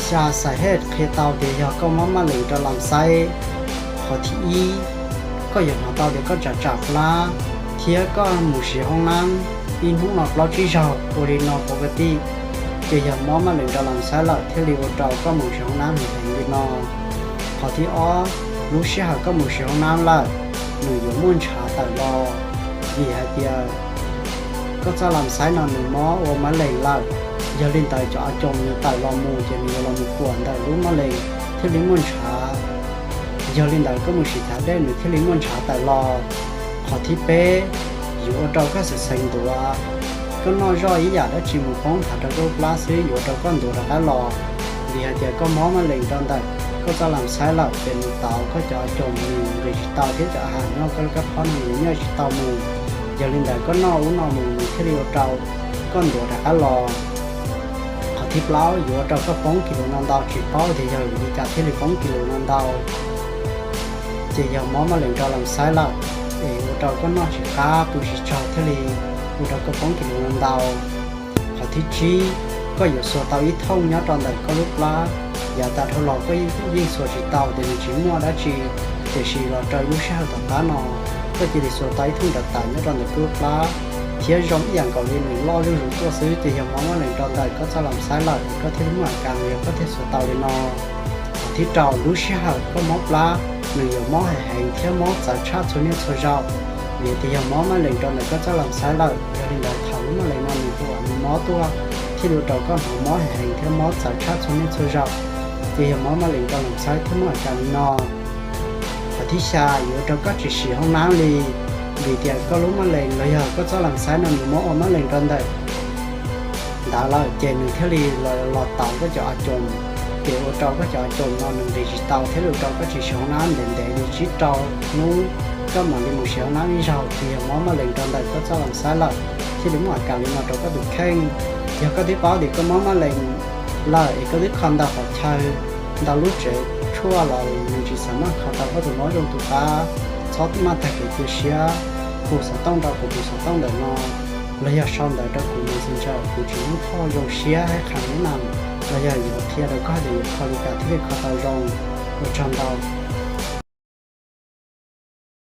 Xya xais hej qhia tau tias yog koj mob maj lees rau lam xaib, qhov thib ib, koj yuav hnov tau tias koj tsam tsam plab thiab koj mus siv hoob nab ib hnub no plaub tsib zaug ua li no pov ka tij, ces yog mob maj lees rau lam xaib lawm thiaj li ua rau koj mus siv hoob nab heev heev li no. Qhov thib ob, lub sij hawm koj mus siv hoob nab lawm, nws yuav muaj ntshav tawm los, vim hais tias koj txoj lam xaib no nws mob ua maj lees lawm. Yog li ntawd cov a coos nws tawm los mus ces nws yuav los mus kuam ntawm lub maj lees thiaj li muaj ntshav. Yog li ntawd koj mus siv thav dej nws thiaj li muaj ntshav tawm los. Qhov thib peb, yuav ua rau koj xeev xeev ntuav, koj noj zoj ib yam dab tsi mus poob nthav rau koj lub plab xwb yuav ua rau koj ntuav rov qab los. Vim hais tias koj mob maj lees rau ntawm koj txoj lam xaib lawm ces nws tauv koj cov a coos nws nqis tsis tau thiab cov a has nyob koj lub kab phob no nws nyob tsis tau mus. Yog li ntawd koj noj ub no mus nws thiaj li ua rau koj ntuav rov qab los. Qhov thib plaub, yuav ua rau koj poob kis lus no ntau tsis paub tias yog vim li cas thiaj li poob kis lus no ntau, ces yog mob maj lees rau lam xaib lawm, es ua rau koj noj tsis qab pw tsis tsaug thiaj li ua rau koj poob kis lus no ntau. Qhov thib tsib, koj yuav xuas tau ib thooj nyob rau ntawm koj lub plab, yav tas dhau los koj yeej xuas tsis tau tias nws tsis muaj dab tsi, tiam sis los rau ib lub sij hawm tom qab no koj cia li xuas tau ib thooj rau tas nyob rau ntawm koj lub plab, thiab zoo ib yam nkaus li nws loj zuj zus tuaj xwb ces yog mob maj lees rau ntawm koj txoj lam xaib lawm koj thiaj li muaj a kas yog koj thiaj xuas tau li no. Qhov thib rau, lub sij hawm koj mob plab nws yuav mob heev heev thiab mob txawv tshaj txhua niaj txhua zaus, vim tias yog mob maj lees rau ntawm koj txoj lam xaib lawm. Yog li ntawd thaum lub maj lees no nws huam nws mob tuaj thiaj li ua rau koj hnov mob heev heev thiab mob txawv tshaj txhua niaj txhua zaus, ces yog mob maj lees rau lam xaib thiaj muaj a kas li no. Qhov thib xya, yuav ua rau koj tsis siv hoob nab li, vim tias koj lub maj lees los yog koj txoj lam xaib no nws mob ua maj lees rau ntawm ntawd lawm ces nws thiaj li los tauv koj cov a coos, ces ua rau koj cov a coos no nws nqis tsis tau thiaj li ua rau koj tsis siv hoob nab ntev ntev li tsib rau hnub, koj mam li mus siv hoob nab ib zaug ces yog mob maj lees rau ntawm koj txoj lam xaib lawm thiaj li muaj a kas li no rau koj tus kheej. Yog koj twb paub tias koj mob maj lees lawm es koj twb kho ntau qhov chaw, ntau lub tsev tshuaj los nws tsis xav maj kho tau koj tus mob zoo tus qab, txhob maj tag kev cia siab, hu xov tooj rau kuv tus xov tooj ntawm no, los yog sau ntawv rau kuv Messenger, kuv tsis muaj phoj zoo siab hais qhas nub na, los yog yuav qhia rau koj tias yuav kho li cas thiaj li kho tau zoo. Ua tsaug ntau.